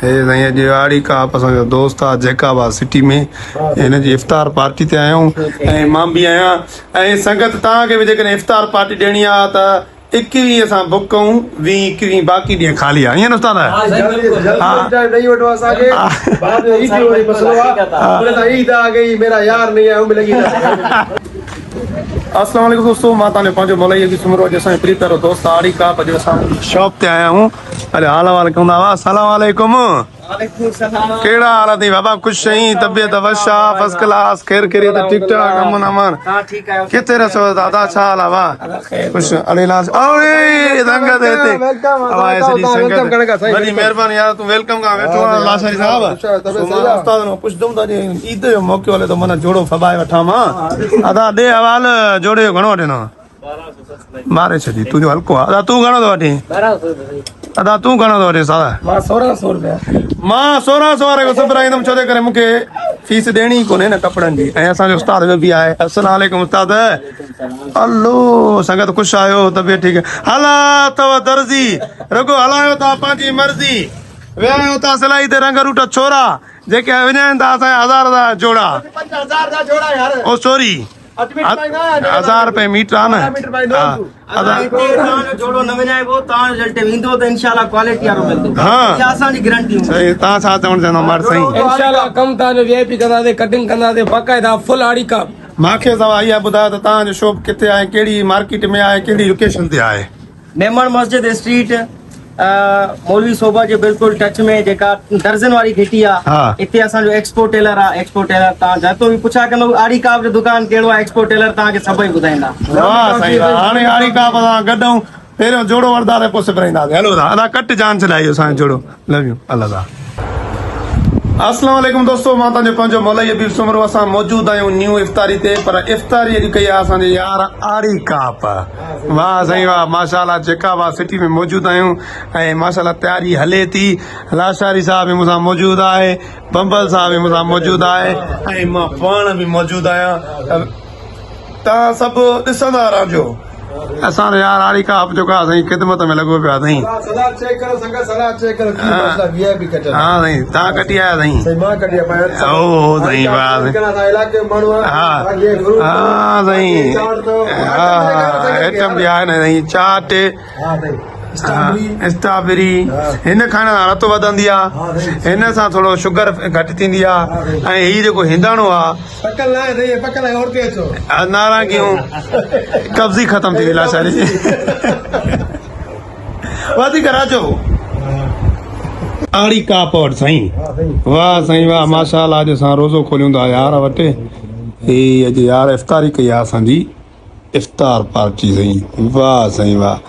هي سائين اڄ آڙي ڪاپ اسان جو دوست آ جيڪب آ سٽي ۾ هن جي افطار پارٽي تي آيا آهيون ۽ مان به آهيان ۽ سنگت توهان کي به جيڪڏهن افطار پارٽي ڏيڻي آ ته ايڪويهه اسان بڪ ڪئون ويهه ايڪويهه باقي ڏينهن خالي آ ائين نه استاد جلدي جلدي ٽائيم ڏئي وٺو اسان کي بعد ۾ عيد جو وري مسئلو آ ان سان عيد آ گئي ميرا يار نهي آيا هو به لڳي ٿا. السلام عليڪم دوستو مان توهان جو پنهنجو مولائي اڳي سومرو اڄ اسان جو پري پيارو دوست آڙي ڪاپ اڄ اسان شاپ تي آيا آهيون اڙي حال احوال ڪندا هئا السلام عليڪم وعليڪم السلام ڪهڙا حال اٿئي بابا خوش آهين طبيعت وش آ فرسٽ ڪلاس خير خيريت ٺيڪ ٺاڪ امن امان تان ٺيڪ آهيو ڪٿي رسو دادا ڇا حال آ وا خوش اڙي لاس اوئي سنگت هتي اوائي سڄي سنگت وڏي مهرباني يار تون welcome کان ويٺو آ لاشاري صاحب استاد نو پڇدم ته اڄ عيد جو موقعو هلي ٿو من جوڙو ڦٻائي وٺان مان ادا ڏي حوال جوڙي جو گهڻو وٺين ماري ڇڏي تنهنجو هلڪو آ ادا تون گهڻو ٿو وٺين ادا تون گهڻو ٿو وٺين سادا مان 1600 روپيا مان 1600 واري کي سبرائيندم ڇو جي ڪري مونکي فيس ڏيڻي ئي ڪونهي نه ڪپڙن جي ۽ اسان جو استاد جو به آهي السلام عليڪم استاد الو سنگت خوش آهيو طبيعت ٺيڪ هلا اٿو درزي رڳو هلايو ٿا پنهنجي مرضي ويهايو ٿا سلائي تي رنگ روٽ ڇورا جيڪي وڃائن ٿا اسان جا هزار هزار جوڙا 5000 جا جوڙا يار او سوري هزار روپيه ميٽر آ نه جوڙو نه وڃائبو تان جو جلٽي ويندو ته انشاء الله ڪوالٽي وارو ملندو ها اها اسان جي گارنٽي هوندي صحيح تان ڇا چوڻ چاهيندو مر سائين انشاء الله ڪم تان جو وي آء پي ڪنداسي ڪٽنگ ڪنداسي باقاعده فل آڙي ڪاپ. مان کي سوا اها ٻڌايو ته تان جو شوپ ڪٿي آهي ڪهڙي مارڪيٽ ۾ آهي ڪهڙي لوڪيشن تي آهي. ميمڻ مسجد اسٽريٽ مولوي صوبه جي بلڪل ٽچ ۾ جيڪا درزن واري گهٽي آ اتي اسان جو ايڪسپو ٽيلر آ ايڪسپو ٽيلر تان جاتو به پڇا ڪندو آڙي ڪاپ جو دڪان ڪهڙو آ ايڪسپو ٽيلر تان کي سڀئي ٻڌائيندا. واھ سائين واھ هاڻي آڙي ڪاپ سان گڏ آئون پهريون جوڙو وٺنداسين پوء سبرائينداسين هلو ادا ادا ڪٽ جان ڇڏائي اسان جو جوڙو لو يو الله دا. السلام عليڪم دوستو مان توهان جو پنهنجو مولائي حبيب سومرو اسان موجود آهيون نيو افطاري تي پر افطاري اڄ ڪئي آهي اسان جي يار آڙي ڪاپ واھ سائين واھ ماشاءالله جيڪا واھ سٽي ۾ موجود آهيون ۽ ماشاءالله تياري هلي ٿي لاشاري صاحب به مون سان موجود آهي بمبل صاحب به مون سان موجود آهي ۽ مان پاڻ به موجود آهيان تان سڀ ڏسندا رهجو. اسان ته يار آڙي ڪاپ جو ڪا سائين خدمت ۾ لڳو پيو آ سائين. سلاد چيڪ ڪرو سنگت سلاد چيڪ ڪرو ڪي مسئلا وي آء پي ڪٽن ها سائين تان ڪٽي آيا سائين سائين مان ڪٽي آيا او سائين واھ سائين اسان علائقي جو ماڻهو ها ها سائين ها آئٽم به آهي نه سائين چاٽ ها سائين اسٽرابري هن کائڻ سان رت وڌندي آ هن سان ٿورو شگر گهٽ ٿيندي آ ۽ هي جيڪو هنداڻو آ پڪل ناهي سائين پڪل آهي اورتي اچو نارانگيون قبضي ختم ٿي وئي لاشاري جي وڌيڪ راجو آڙي ڪاپ وٽ سائين واھ سائين واھ ماشاءالله اڄ اسان روزو کوليون ٿا يار وٽ هي اڄ يار افطاري ڪئي آ اسان جي افطار پارٽي سائين واه سائين واه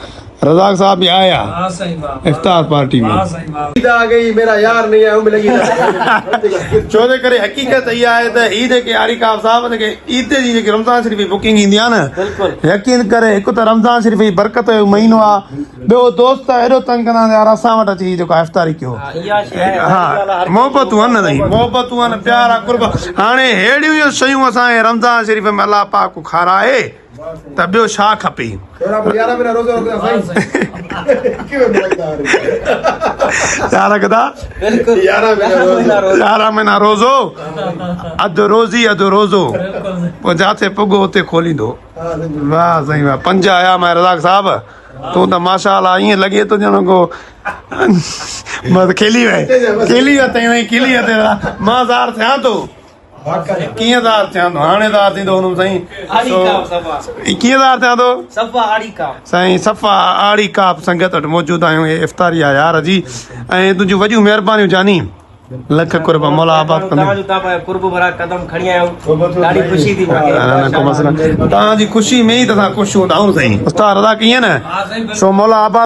رزاق صاحب به آيا افطار پارٽي ۾ عيد آ گئي ميرا يار نهي آيا به لڳي ڇو جي ڪري حقيقت اها آهي ته هي جيڪي آري ڪاف صاحب جيڪي عيد جي جيڪي رمضان شريف جي بڪنگ ايندي آهي نه يقين ڪري هڪ ته رمضان شريف جي برڪت جو مهينو آهي ٻيو دوست ايڏو تنگ ڪندا آهن يار اسان وٽ اچي جيڪو افطاري ڪيو ها محبتون آهن نه سائين محبتون آهن پيار آهي قرب هاڻي ههڙيون شيون اسان کي رمضان شريف ۾ الله پاڪ کارائي ته ٻيو ڇا کپي. ڇا رکندا؟ يارهن مهينا روزو اڌ روزي اڌ روزو پوء جاٿي پڳو اتي کوليندو. واھ سائين واھ پنج آيا ماء رزاق صاحب تون ته ماشاء الله ائين لڳي ٿو ڄڻ ڪو بس کلي وئي کلي وئي تائين کلي وئي مان ظاهر ٿيان ٿو ڪيئن ظاهر ٿيان ٿو هاڻي ظاهر ٿيندو هوندم سائين ڪيئن ظاهر ٿيان ٿو صفا آڙي ڪاپ سائين صفا آڙي ڪاپ سنگت وٽ موجود آهيون هي افطاري آ يار جي ۽ تنهنجون وڏيون مهربانيون جاني لک قرب مولا آباد ڪندي توهان جو توهان قرب ڀرا قدم کڻي آيو ڏاڍي خوشي ٿي مونکي نه نه ڪو مسئلو توهان جي خوشي ۾ ئي ته اسان خوش هوندا آهيون سائين استاد رضا ڪيئن نه سو مولا آباد.